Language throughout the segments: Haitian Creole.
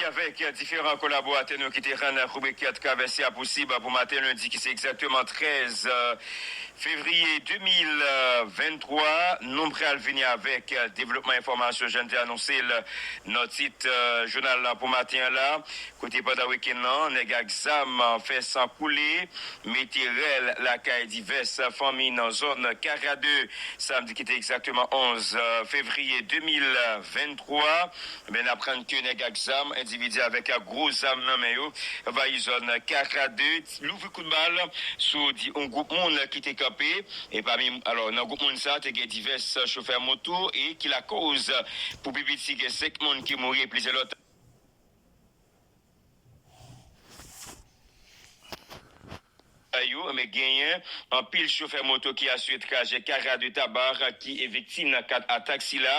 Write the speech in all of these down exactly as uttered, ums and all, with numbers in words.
Avèk diferan kolaboratè nou ki te rann ribrik Travèse a posib pou maten lendi ki se egzakteman trèz fevriye de mil venntwa, nou pral vini avèk devlopman enfòmasyon jan n te anonse l nan tit jounal la pou maten an la. Kote pandan wikenn nan, nèg ak zam fè san koule, mete rèl lakay divès fanmi nan zòn Karade, samdi ki te egzakteman onz fevriye de mil venntwa. Ebyen, n aprann ke nèg ak zam, endividi avèk gwo zam nan men yo, anvayi zòn Karade, louvri kout bal sou di yon gwoup moun ki te kanpe. E pami, alò, nan gwoup moun sa, te gen divès chofè moto e ki lakoz pou pi piti gen senk moun ki mouri e plizyè lòt yo, men genyen anpil chofè moto ki asire trajè Karade Tabar ki e viktim nan kad atak sila.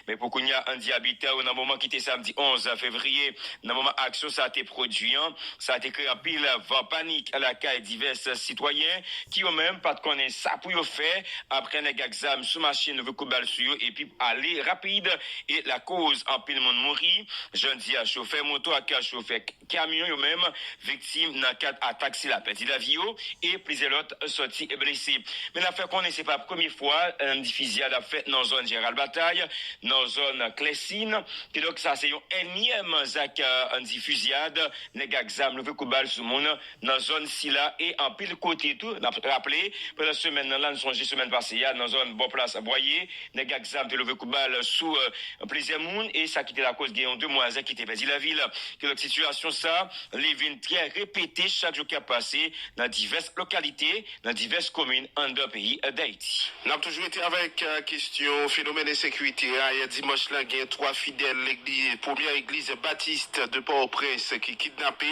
Men pou kounye a, ann di abitan yo nan moman ki te samdi onz fevriye, nan moman aksyon sa te pwodui an, sa te kreye anpil van panik lakay divès sitwayen ki yo menm pa t konnen sa pou yo fè apre nèg ak zam sou machin louvri kout bal sou yo epi ale rapid e lakoz anpil moun mouri. Jan di a, chofè moto ak chofè kamyon yo menm viktim nan kad atak sila pèdi lavi yo e plizyè lòt sòti blese. Men n ap fè konnen se pa premye fwa, eh, ann di fiziyad ap fèt nan zòn Jeneral Batay, nan zòn Klèsin. Kidonk sa se yon ènyèm zak, eh, ann di fiziyad, nèg ak zam louvri kout bal sou moun nan zòn sila e anpil kote tou. N ap raple, pandan semèn nan la, n sonje semèn pase a, nan zòn bò plas Bwaye, nèg ak zam te louvri kout bal sou, eh, plizyè moun e sa ki te lakoz gen yon demwazèl ki te pèdi lavi l. Kidonk sitiyasyon sa, li vin trè repete chak jou k ap pase nan divès lokalite, nan divès komin anndan peyi Dayiti. N ap toujou rete avèk, eh, kesyon fenomèn ensekirite a. Yè dimanch la, gen twa fidèl legliz, premyè egliz batis de Pòtoprens ki kidnape.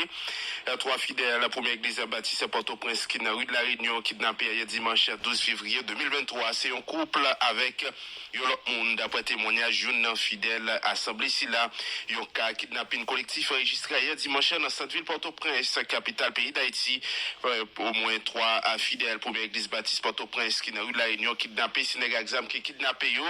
Eh, twa fidèl premyè egliz batis Pòtoprens ki nan ri de la Rényon kidnape yè dimanch douz fevriye de mil venntwa. Se yon koup avèk yon lòt moun, daprè temwanyaj youn nan fidèl asanble sila. Yon ka kidnapin kolektif anrejistre yè dimanch nan sant vil Pòtoprens, kapital peyi Dayiti. Eh, omwen twa, eh, fidèl premyè egliz batis Pòtoprens ki nan ri de la Rényon kidnape, se nèg ak zam ki kidnape yo.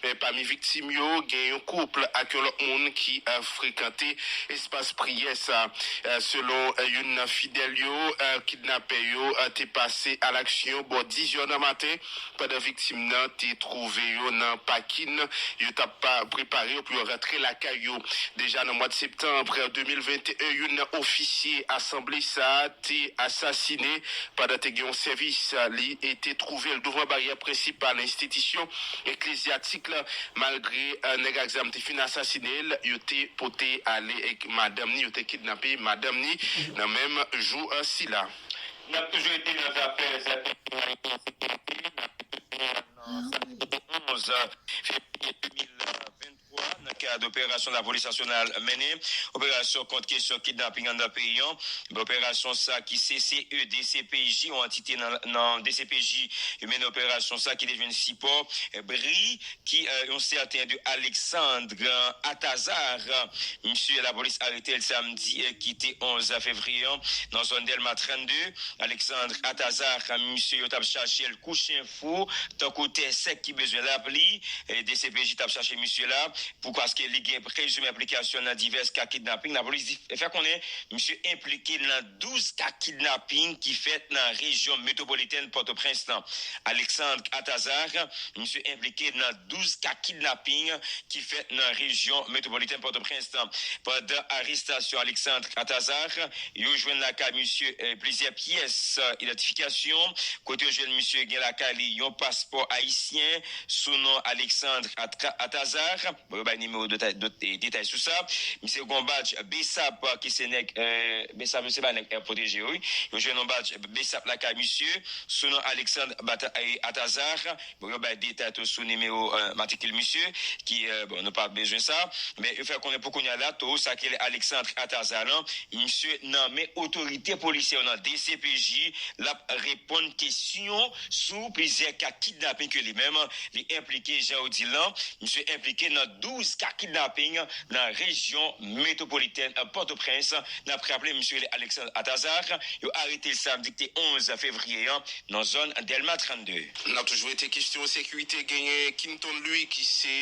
Eh, pami viktim yo, gen yon koup ak yon lòt moun ki, eh, frekante espas priyè sa. Eh, selon, eh, youn nan fidèl yo, eh, kidnapè yo, eh, te pase alaksyon bò diz è nan maten, pandan viktim nan te twouve yo nan pakin, yo t ap pa-, prepare yo pou yo rantre lakay yo. Deja nan mwa septanm de mil venteyen, youn nan ofisye asanble sa a te asasine pandan te gen yon sèvis. Li te twouve l douvan baryè prensipal enstitisyon eklezyatik la. Malgre, eh, nèg ak zam te fin asasine l, yo te pote ale ek madanm ni, yo te kidnape madanm ni nan menm jou, eh, sila. N ap toujou rete nan zafè sèten kriminalite ensekirite, n ap toujou nan sa ki te onz fevriye de mil venntwa, nan kad operasyon lapolis nasyonal mennen, operasyon kont kesyon kidnaping anndan peyi an. Operasyon sa ki se, se D C P J, yon antite nan, nan D C P J, yo mennen operasyon sa ki te jwenn sipò, eh, bri ki, eh, yon sèten de Alexandre Atazar. Misye, lapolis arete l samdi, eh, ki te onz fevriye an, nan zòn Dèlma trannde. Alexandre Atazar, misye, yo t ap chache l kou chen fou, tankou tè sèk ki bezwen lapli. Eh, D C P J t ap chache misye la pou, paske li gen prezime enplikasyon nan divès ka kidnaping. Lapolis di, fè konnen misye enplike nan douz ka kidnaping ki fèt nan rejyon metwopolitèn Pòtoprens lan. Alexandre Atazar, misye enplike nan douz ka kidnaping ki fèt nan rejyon metwopolitèn Pòtoprens lan. Pandan arestasyon Alexandre Atazar, yo jwenn lakay misye, eh, plizyè pyès, eh, idantifikasyon. Kote yo jwenn misye, gen lakay li yon paspò ayisyen sou non Alexandre Atra-, Atazar. Bon, yo bay nimewo detay, dot, eh, detay sou sa. Misye gen yon badj BSAP, eh, ki se nèg, eh, BSAP, se pa nèg Air Protégé, wi. Yo jwenn yon badj BSAP lakay misye sou non Alexandre Bata-, eh, Atazar. Bon, yo bay detay tou sou nimewo, eh, matrikil misye, ki, eh, bon, nou pa bezwen sa. Men yo fè konnen pou kounye a la, tou, sa ki rele Alexandre Atazar lan, misye nan men otorite polisyè yo nan D C P J, l ap reponn kesyon sou plizyè ka kidnaping ke li menm li enplike, jan yo di l lan. Misye enplike nan douz ka kidnaping nan rejyon metwopolitèn Pòtoprens. N ap raple, misye rele Alexandre Atazar. Yo arete l samdi ki te onz fevriye an nan zòn Dèlma trannde. N ap toujou rete kesyon sekirite, genyen Kinton Louis ki se,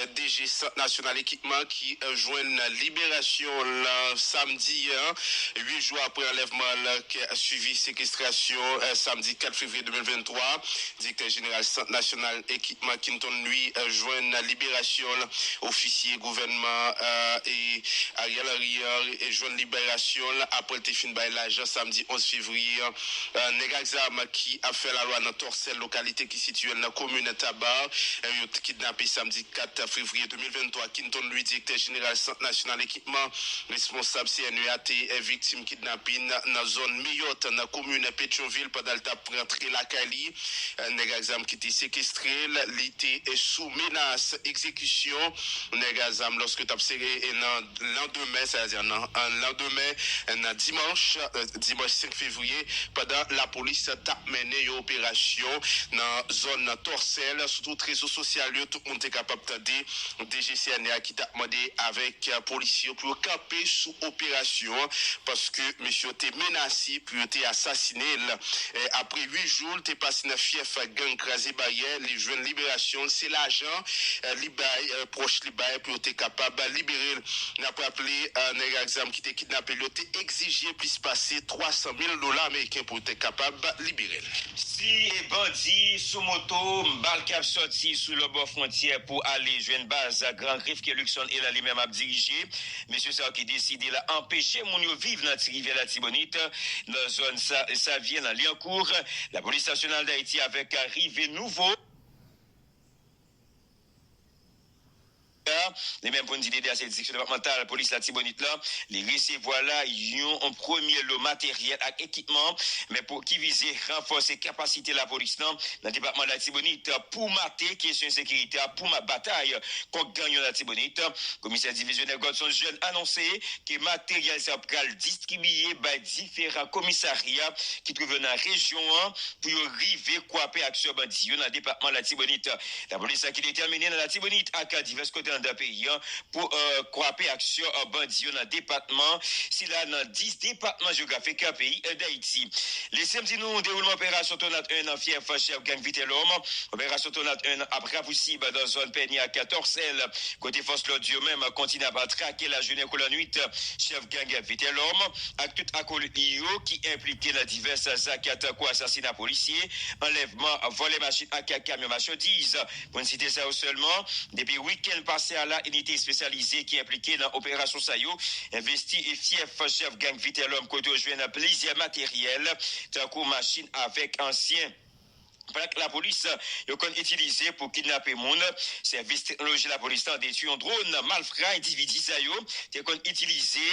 eh, D G Sant Nasyonal Ekipman ki, eh, jwenn liberasyon l, eh, samdi an, uit jou apre anlèvman l ki swivi sekestrasyon, eh, samdi kat fevriye de mil venntwa. Direktè jeneral Sant Nasyonal Ekipman Kinton Louis, eh, jwenn liberasyon l. Ofisye gouvènman, eh, e Ariel Henry an, eh, jwenn liberasyon l apre l te fin bay lajan samdi onz fevriye an. Eh, nèg ak zam ki ap fè lalwa nan Tòsèl, lokalite ki sitiye nan komin Taba, eh, yo t kidnape samdi kat fevriye de mil venntwa. Kinton Louis, direktè jeneral Sant Nasyonal Ekipman, responsab C N E a, te, eh, viktim kidnapin nan zòn Meyòt, nan komin Petyonvil, pandan l t ap rantre lakay li. Eh, nèg ak zam ki te sekestre l, li te, eh, sou menas egzekisyon nèg ak zam lòske t ap sere, eh, nan landemen, sètadi nan, an landemen, eh, nan dimanch, eh, dimanch senk fevriye, pandan lapolis t ap mennen yon operasyon nan zòn nan Tòsèl. Sou tout rezo sosyal yo, tout moun te kapab tande D G C N A ki t ap mande avèk, eh, polisye yo pou yo kanpe sou operasyon an, paske mesye yo te menase pou yo te asasine l. Eh, apre uit jou, l te pase nan fyèf gang Kraze Baryè, li jwenn liberasyon l. Se lajan, eh, li bay, eh, pwòch li bay pou yo te kapab libere l. N ap raple, eh, nèg ak zam ki te kidnape l yo te egzije plis pase twa san mil dola ameriken pou yo te kapab libere l. Si bandi sou moto, bal k ap sòti sou lòtbò fwontyè pou ale jwenn baz Gran Grif ke Luckson Elan li menm ap dirije, mesye sa yo ki deside la anpeche moun yo viv nan Ti Rivyè Latibonit, nan zòn Sa-, Savyen, nan Lyankou. Lapolis Nasyonal Dayiti avèk rive nouvo li menm pou n di DDA, se Direksyon Depatmantal Polis Latibonit la, li resevwa la yon premye lo materyèl ak ekipman, men pou ki vize ranfòse kapasite lapolis lan nan depatman Latibonit pou mate kesyon ensekirite a, pou ma-, batay kont gang yo Latibonit. Komisè divizyonè Godson Jeune anonse ke materyèl sa pral distribiye bay diferan komisarya ki twouve yo nan rejyon an pou yo rive kwape aksyon bandi yo nan depatman Latibonit. Lapolis la ki detèmine nan Latibonit ak divès kote anndan peyi an pou, eh, kwape aksyon, eh, bandi yo nan depatman sila nan dis depatman jewografik peyi, eh, Dayiti. Lese m di nou, dewoulman operasyon Tonat en nan fyèf chèf gang Vitelòm. Operasyon Tonat en ap rapousib nan zòn Pènye ak Tòsèl, kote fòs lòd yo menm kontinye ap trake lajounen kou lannwit chèf gang Vitelòm ak tout akolit li yo ki enplike nan divès zak tankou asasina polisye, anlèvman, vòlè machin ak kamyon machandiz. Pou n site sa yo sèlman, depi wikenn pase a la, inite espesyalize ki enplike nan operasyon sa yo envesti e fyèf chèf gang Vitelòm kote yo jwenn plizyè materyèl, tankou machin avèk ansyen plak lapolis yo konn itilize pou kidnape moun. Sèvis teknoloji lapolis la detwi yon dwòn malfra endividi sa yo te konn itilize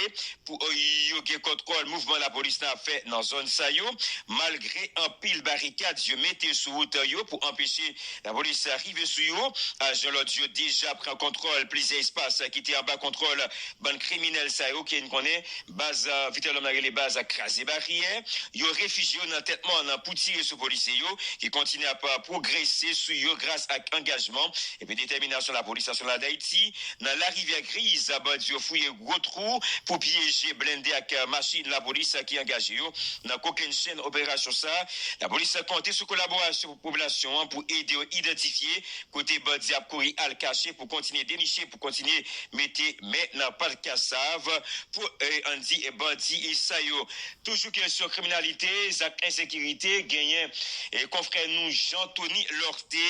pou, eh, yo gen kontwòl mouvman lapolis la ap fè nan zòn sa yo. Malgre anpil barikad yo mete sou wout yo pou anpeche lapolis rive sou yo, ajan lòd yo deja pran kontwòl plizyè espas ki te anba kontwòl bann kriminèl sa yo ke n konnen baz, eh, Vitelòm nan rele baz Kraze Baryè. Yo refijye yo nan tèt mòn pou tire sou polisye yo ki kontinye ap pwogrese sou yo gras ak angajman epi detèminasyon Lapolis Nasyonal Dayiti. Nan Larivyè Griz, bandi yo fouye gwo twou pou pyeje blende ak machin lapolis ki angaje yo nan kokennchenn operasyon sa. Lapolis konte sou kolaborasyon popilasyon an pou ede yo idantifye kote bandi ap kouri al kache pou kontinye deniche, pou kontinye mete men nan pat kasav pou, eh, ann di, eh, bandi sa yo. Toujou kesyon kriminalite, zak ensekirite, genyen, eh, konfrè nou Jean Tony Lorté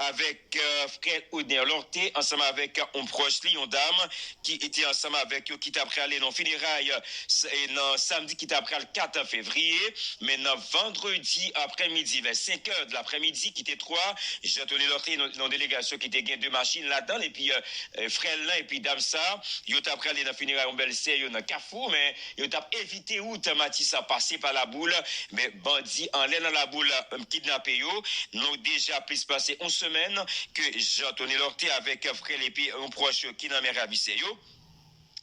avèk, eh, frè Odner Lorté, ansanm avèk yon pwòch li, yon dam ki te ansanm avèk yo, ki t ap prale nan fineray, eh, s-, eh, nan samdi ki t ap pral kat fevriye, men nan vandredi aprèmidi, vè senk è de laprès-midi, ki te twa, Jean Tony Lorté, nan, nan delegasyon ki te gen de machin ladan l, epi, eh, eh, frè l lan, epi dam sa, yo t ap prale nan fineray yon bèlsè yo nan Kafou, men yo t ap evite wout Matisan, pase pa Laboul, men bandi anlè nan Laboul, eh, kidnape yo. Nou deja plis pase yon semèn ke Jean Tony Lorté avèk frè l epi yon pwòch yo ki nan men ravisè yo.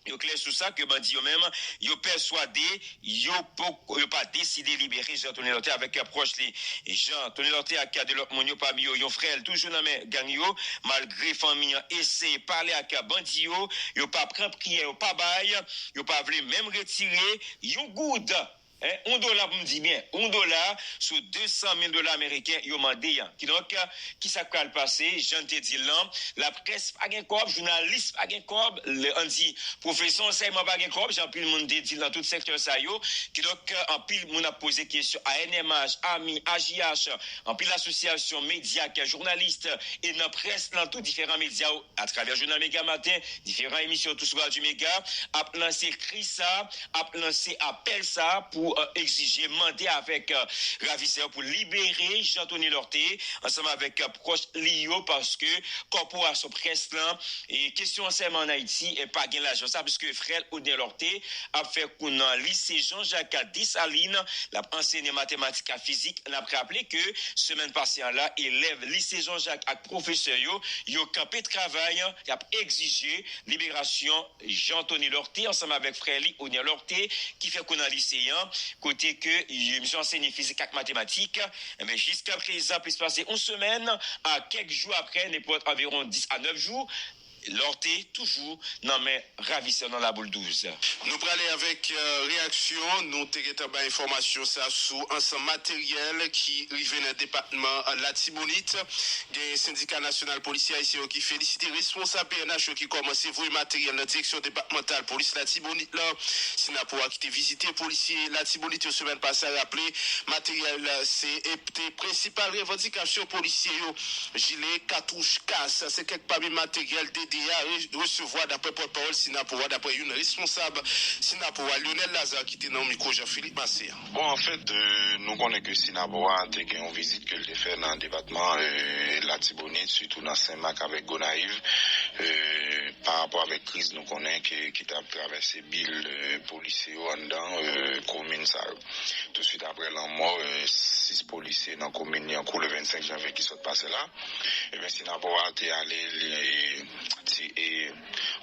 Yo klè sou sa ke bandi yo menm, yo pèswade, yo poko, yo pa deside libere Jean Tony Lorthe avèk pwòch li. Jean Tony Lorthe ak de lòt moun yo, pami yo yon frè l toujou nan men gang yo, malgre fanmi an eseye pale ak bandi yo, yo pa pran priyè, yo pa bay, yo pa vle menm retire yon goud. Hein, yon dola pou m di byen, yon dola sou de san mil dola ameriken yo mande an. Kidonk, kisa k pral pase? Jan n te di l lan, laprès pa gen kòb, jounalis pa gen kòb, le, ann di, pwofesè ansèyman pa gen kòb, jan anpil moun te di l nan tout sektè sa yo. Kidonk, anpil moun ap poze kesyon, A N M H, ami, A J H, anpil asosyasyon, medya, k jounalis, e nan près lan tou, diferan medya yo, atravè jounal Mega Maten, diferan emisyon tou sou Radyo Mega, ap lanse kri sa, ap lanse apèl sa pou, euh, egzije, mande avèk, euh, ravisè yo pou libere Jean Tony Lorthe ansanm avèk, euh, pwòch li yo, paske kòporasyon près lan, e kesyon ansèyman ann Ayiti, e pa gen lajan sa, piske frè l Odin Lorthe ap fè kou nan lise Jean Jacques Dessalines, l ap anseye matematik ak fizik. N ap raple ke semèn pase an la, elèv lise Jean Jacques ak pwofesè yo, yo kanpe travay, y ap egzije liberasyon Jean Tony Lorthe ansanm avèk frè li Odin Lorthe ki fè kou nan lise an, kote ke misye ansenye fizik ak matematik. Men jiska prezan, plis pase yon semèn, a kèk jou aprè, nenpòt anviwon dis a nèf jou, Lorthe toujou nan men ravisè nan Laboul douz. Nou prale avèk, euh, reyaksyon. Nou te gentan bay enfòmasyon sa sou ansanm materyèl ki rive nan depatman, euh, Latibonit. Gen Sendika Nasyonal Polisye Ayisyen yo ki felisite responsab P N H yo ki kòmanse voye materyèl nan direksyon depatmantal polis Latibonit lan. Sinapo a ki te vizite polisye Latibonit yo semèn pase a raple materyèl se te prensipal revandikasyon polisye yo. Jile, katouch, kas, se kèk pami materyèl D D A re-, resevwa, daprè pòtpawòl Sinapo a, daprè youn responsab Sinapo a, Lionel Lazarre, ki te nan mikwo Jean Philippe Massé a. Bon, anfèt, euh, nou konnen ke Sinapo a te gen yon vizit ke l te fè nan depatman, euh, Latibonit, sitou nan Senmak avèk Gonayiv, euh, pa rapò avèk kriz nou konnen ke, ki t ap travèse bil, euh, polisye yo anndan, euh, komin sa yo. Touswit aprè lanmò, euh, sis polisye nan komin Lyankou le vennsenk janvye ki sòt pase la, ebyen, Sinapo a te ale, li, ti, e,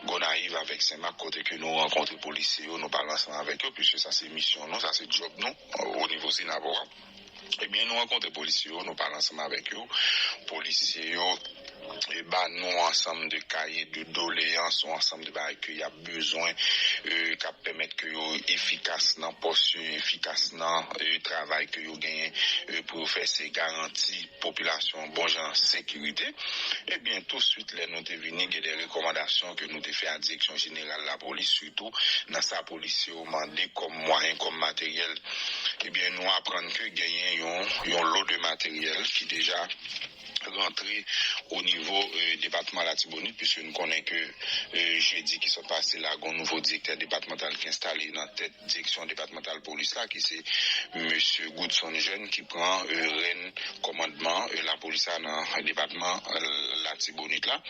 Gonayiv avèk Senmak, kote ke nou rankontre polisye yo, nou pale ansanm avèk yo, piske sa se misyon nou, sa se djòb nou, o nivo Sinapo a. Ebyen, nou rankontre polisye yo, nou pale ansanm avèk yo. Polisye yo, e, ba nou ansanm de kaye de doleyans, yon ansanm de bagay ke y ap bezwen, e, k ap pèmèt ke yo efikas nan pòs yo, efikas nan, e, travay ke yo genyen, e, pou yo fè, se garanti popilasyon bon jan sekirite. Ebyen, touswit lè nou te vini, gen de rekòmandasyon ke nou te fè a Direksyon Jeneral Lapolis, sitou nan sa polisye yo mande kòm mwayen, kòm materyèl. Ebyen, nou aprann ke genyen yon, yon lo de materyèl ki deja rantre o nivo, e, depatman Latibonit, piske nou konnen ke, e, jedi ki sot pase la, gen yon nouvo direktè depatmantal ki enstale nan tèt direksyon depatmantal polis la, ki se mesye Goodson Jeune, ki pran, e, rèn kòmandman, e, lapolis la nan depatman, e, Latibonit la.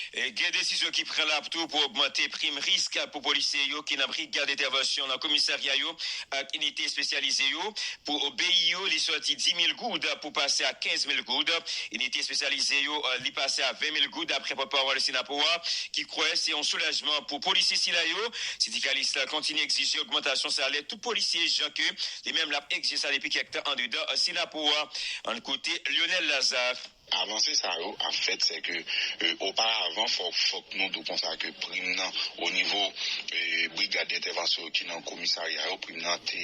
E gen desizyon ki pran la tou pou ogmante prim risk pou polisye yo ki nan brigad entèvansyon nan komisarya yo ak inite espesyalize yo. Pou obeyi yo, li soti dis mil goud pou pase a kenz mil goud. Inite espesyalize yo, eh, li pase a ven mil goud, daprè pòtpawòl Sinapo a, ki kwè se yon soulajman pou polisye sila yo. Sendikalis la kontinye egzije ogmantasyon salè tout polisye, jan ke li menm l ap egzije sa depi kèk tan andedan, eh, Sinapo a. Ann koute Lionel Lazarre. Avanse sa yo ap fèt, se ke, e, oparavan, fòk, fòk nou di w konsa ke prim nan o nivo, e, brigad dentèvansyon yo ki nan komisarya yo, prim nan te,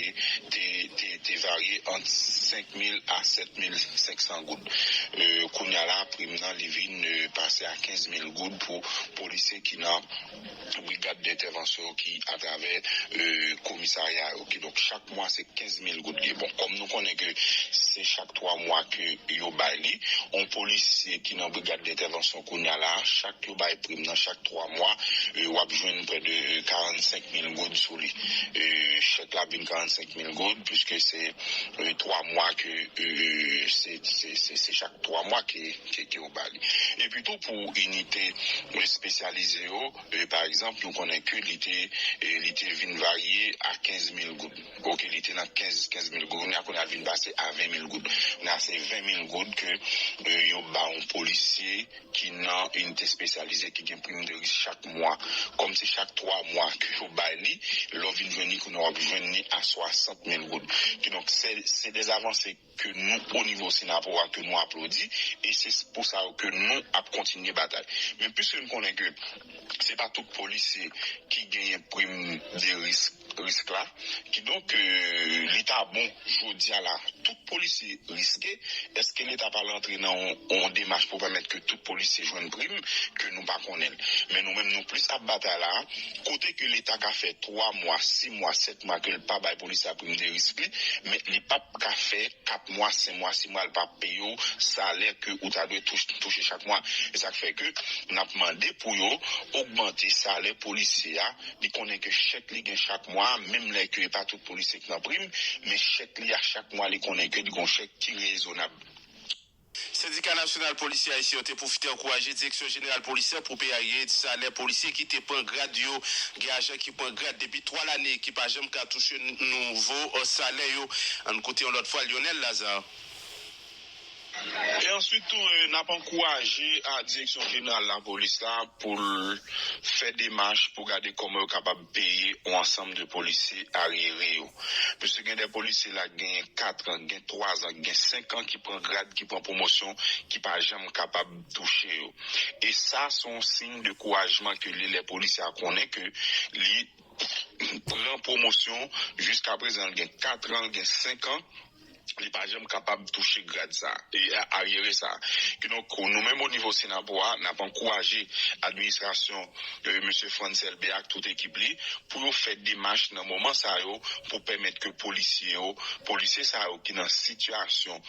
te, te, te varye ant senk mil a sèt mil senk san goud. E, kounye a la, prim nan, li vin, e, pase a kenz mil goud pou polisye ki nan brigad dentèvansyon yo ki atravè, e, komisarya yo. Kidonk, chak mwa, se kenz mil goud li ye. Bon, kòm nou konnen ke se chak twa mwa ke yo bay li, yon polisye ki nan brigad dentèvansyon kounye a la, chak yo bay prim nan chak twa mwa, e, w ap jwenn prè de, e, karannsenk mil goud sou li. E, chèk la ap vin karannsenk mil goud, piske se, e, twa mwa ke, e, se, se, se, se chak twa mwa ke, ke, ke yo ba li. Epi tou, pou inite, e, espesyalize yo, e, pa egzanp, nou konnen ke li te, e, li te vin varye a kenz mil goud. Oke, li te nan kenz, kenz mil goud. Kounye a, kounye a, l vin pase a ven mil goud. Kounye a, se ven mil goud ke, e, yo ba yon polisye ki nan inite espesyalize ki gen prim de risk chak mwa. Kòm se chak twa mwa ke yo bay li, lè w vin jwenn li, kounye a w ap jwenn li a swasant mil goud. Kidonk, se, se de avanse ke nou, o nivo Sinapowa, ke nou aplodi, e se pou sa yo ke nou ap kontinye batay. Men piske nou konnen ke se pa tout polisye ki genyen prim de risk, risk la, kidonk, e, li ta bon, jodi a la, tout polisye riske, èske Leta pral rantre nan yon, yon demach pou pèmèt ke tout polisye jwenn prim, ke nou pa konnen l. Men nou menm, nou plis ap batay la, kote ke Leta ka fè twa mwa, sis mwa, sèt mwa ke l pa bay polisye a prim de risk li, men li p ap ka fè kat mwa, senk mwa, sis mwa, l pa peye w salè ke ou ta dwe touch-, touche chak mwa. E sa k fè ke n ap mande pou yo ogmante salè polisye a. Li konnen ke chèk li gen chak mwa, menm lè ke e pa tout polisye ki nan prim, men chèk li a chak mwa, li konnen ke li gon chèk ki rezonab. Sendika Nasyonal Polisye Ayisyen yo te pwofite ankouraje Direksyon Jeneral Polis la pou peye salè polisye ki te pran grad yo. Gen ajan ki pran grad depi twa lane ki pa janm ka touche nouvo, eh, salè yo. Ann koute yon lòt fwa Lionel Lazarre. E answit tou, eh, n ap ankouraje a Direksyon Jeneral Lapolis la pou l fè demach pou gade kòman yo kapab peye yon ansanm de polisye aryere yo. Paske gen de polisye la ki genyen kat an, gen twa zan, gen senk an, ki pran grad, ki pran pwomosyon, ki pa janm kapab touche yo. E sa, se yon siy de kourajman ke li lè polisye a konnen ke li pran pwomosyon, jiskaprezan, l gen kat an, l gen senk an, li pa janm kapab touche grad sa, e a-, aryere sa. Kidonk, nou menm o nivo Sinapowa, n ap ankouraje administrasyon, e, mesye Frantz Elbé ak tout ekip li pou yo fè demach nan moman sa yo pou pèmèt ke polisye yo, polisye sa yo ki nan sitiyasyon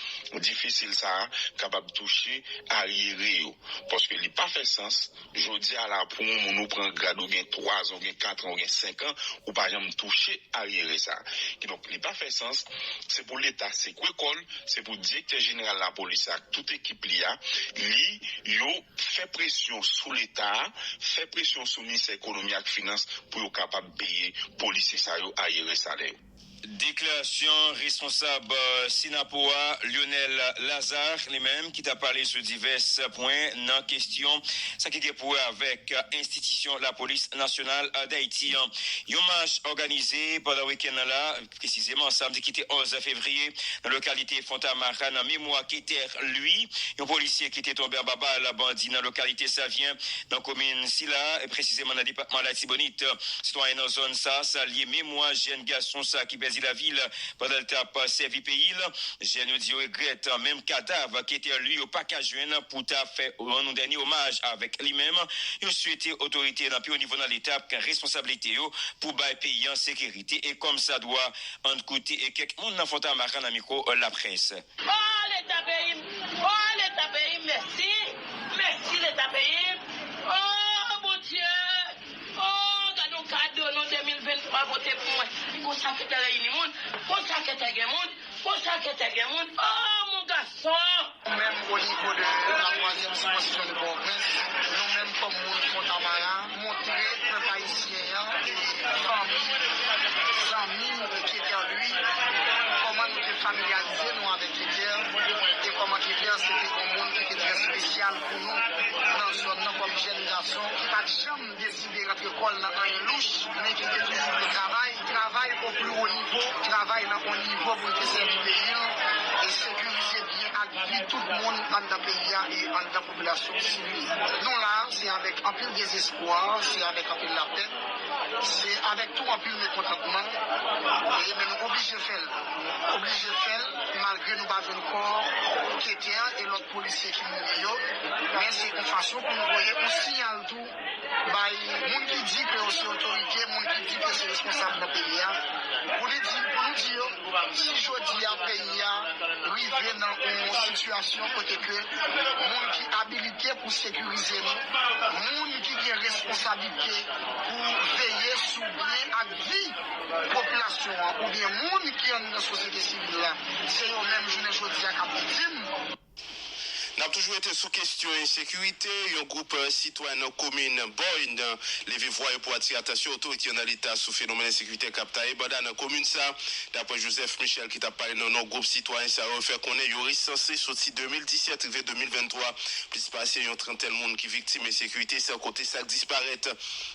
difisil sa a, kapab touche aryere yo. Paske li pa fè sans, jodi a la, pou yon moun ou pran grad, ou gen twa zan, ou gen kat an, ou gen senk an, ou pa janm touche aryere sa. Kidonk, li pa fè sans, se pou Leta sekwe kò l, se pou Direktè Jeneral Lapolis ak tout ekip li a, li, yo fè presyon sou Leta a, fè presyon sou Ministè Ekonomi ak Finans pou yo kapab peye polisye sa yo aryere salè yo. Deklarasyon responsab, eh, Sinapowa, Lionel Lazarre, li menm, ki t ap pale sou divès pwen nan kesyon sa ki gen pou wè avèk, eh, enstitisyon Lapolis Nasyonal, eh, Dayiti an. Yon mach òganize pandan wikenn nan la, presizeman samdi ki te onz fevriye, nan lokalite Fontamara, nan memwa Keter Louis, yon polisye ki te tonbe anba bal bandi nan lokalite Savyen, nan komin sila, e presizeman nan depatman Latibonit. Sitwayen nan zòn sa salye memwa jèn gason sa ki pèdi lavi l pandan l t ap sèvi peyi l. Jèn yo di yo regrèt menm kadav Keter Louis yo pa ka jwenn pou ta fè yon dènye omaj avèk li menm. Yo swete otorite nan pi wo nivo nan Leta pran responsablite yo pou bay peyi an sekirite e kòmsadwa. Ann koute e kèk moun nan Fontamara nan mikwo laprès. Oh, Leta peyi m! Oh, Leta peyi m! Mèsi! Mèsi, Leta peyi m! Oh, Bondye! Oh, gad yon kado non de mil venntwa vote pou mwen. Konsa Keter reyini moun. Konsa Keter gen moun. Konsa Keter gen moun. Oh, mon gason! Nou menm, o nivo de la twazyèm sikonskripsyon de Pòtoprens, nou menm kòm moun Fontamara, montre pèp ayisyen an e fanmi, zanmi Keter Louis, kòman nou te familyarize nou avèk Keter, e kòman Keter se te yon moun ki te trè espesyal pou nou nan zòn nan kòm jèn gason ki pa t janm deside rantre kò l nan anyen louch, men ki te toujou vle travay, travay o pli wo nivo, travay nan yon nivo pou l te sèvi peyi l, e sekirize byen ak vi tout moun anndan peyi a e anndan popilasyon sivil. Nou la, se avèk anpil dezespwa, se avèk anpil lapèn, se avèk tou anpil mekontantman, e men nou oblije fè l. Oblije fè l, malgre nou pa jwenn kò Keter e lòt polisye ki mouri yo, men se yon fason pou nou voye yon siyal tou bay moun ki di ke yo se otorite, moun ki di ke yo se responsab nan peyi a, pou li di, pou nou di yo, si jodi a peyi a rive Nan yon sitiyasyon kote ke moun ki abilite pou sekirize nou, moun ki gen responsablite pou veye sou byen ak vi popilasyon an, oubyen moun ki anndan sosyete sivil la, se yo menm jounen jodi a k ap viktim. N ap toujou rete sou kesyon ensekirite. Yon gwoup, eh, sitwayen nan komin Bòy nan leve vwa yo pou atire atansyon otorite yo nan Leta sou fenomèn ensekirite k ap taye banda nan komin sa. Daprè Joseph Michel ki t ap pale nan non gwoup sitwayen sa yo, fè konnen yo resanse soti de mil disèt rive de mil venntwa plis pase yon trantèn moun ki viktim ensekirite, san konte sa k disparèt.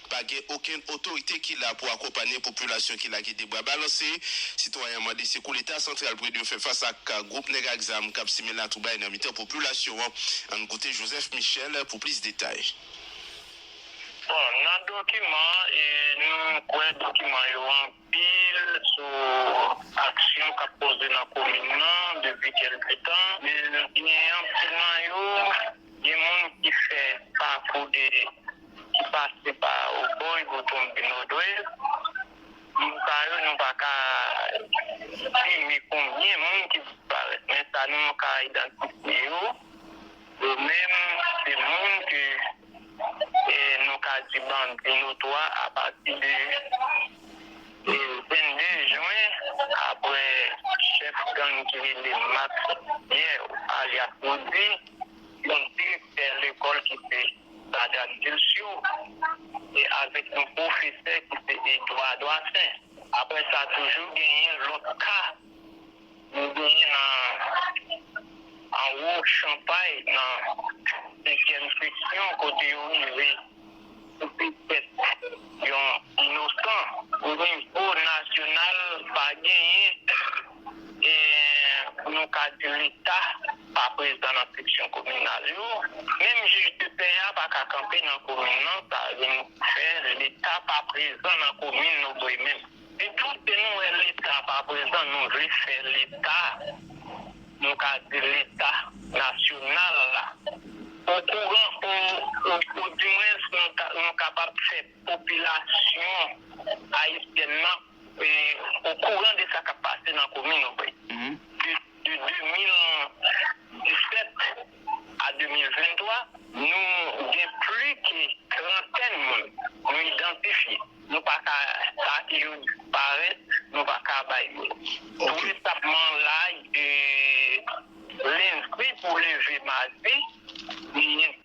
Pa gen okenn otorite ki la pou akonpanye popilasyon ki lage de bra balanse. Sitwayen an mande sekou Leta santral pou ede yo fè fas ak gwoup nèg ak zam k ap simen latwoublay nan mitan popilasyon an. Ann koute Joseph Michel pou plis detay. Bon, nan dokiman, e, nou kwè dokiman yo anpil sou aksyon k ap poze nan komin nan depi kèlke tan. E, nou genyen anpil nan yo, gen moun ki fè pakou de, ki pase pa Obòy pou tonbe Nòdwès. Moun sa yo, nou pa ka estime konbyen moun ki disparèt, men sa nou ka idantifye yo, yo menm, se moun ke, e, nou ka di bandi notwa apati de, e, vennde jen, apre chèf gang ki rele Max Pierre, alyas Roody, yon direktè lekòl ki se Sadrac Dilcio, e avèk yon pwofesè ki se Edouard Doissaint. Apre sa, toujou genyen lòt ka. Nou genyen nan anwo Chanpay, nan senkyèm seksyon, kote yo rive koupe tèt yon inosan. O nivo nasyonal, pa genyen, e, nou ka di Leta pa prezan nan seksyon kominal yo. Menm jij de pè a pa ka kanpe nan komin nan, sa vin fè Leta pa prezan nan komin Nòdwès menm. Ditou, si nou wè Leta pa prezan, nou vle fè Leta, nou ka di Leta nasyonal la, okouran, o, o, odimwens, nou, ka- nou kapab fè popilasyon ayisyèn nan, e, okouran de sa k ap pase nan komin Nòdwès. De, de de mil disèt a de mil venntwa, nou gen plis ke trantèn moun nou idantifye. Nou pa ka, sa ke yo disparèt, nou pa ka bay yo. Tou retabman la, e, lendi pou leve madi, genyen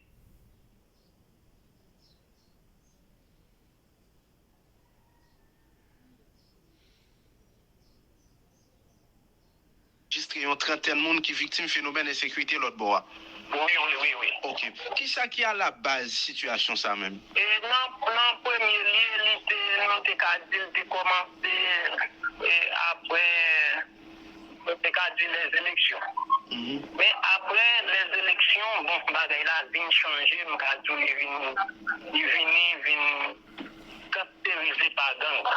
anrejistre yon trantèn moun ki viktim fenomèn ensekirite lòt bò a. Wi, wi, wi, wi. Ok. Kisa ki alabaz sitiyasyon sa menm? E nan, nan premye lye, li te, nou te ka di, li te kòmanse, e, apre, nou te ka di lèzeleksyon. Men apre lèzeleksyon, bon, bagay la vin chanje, m ka di w, li vin, li vini, vin karakterize pa gang.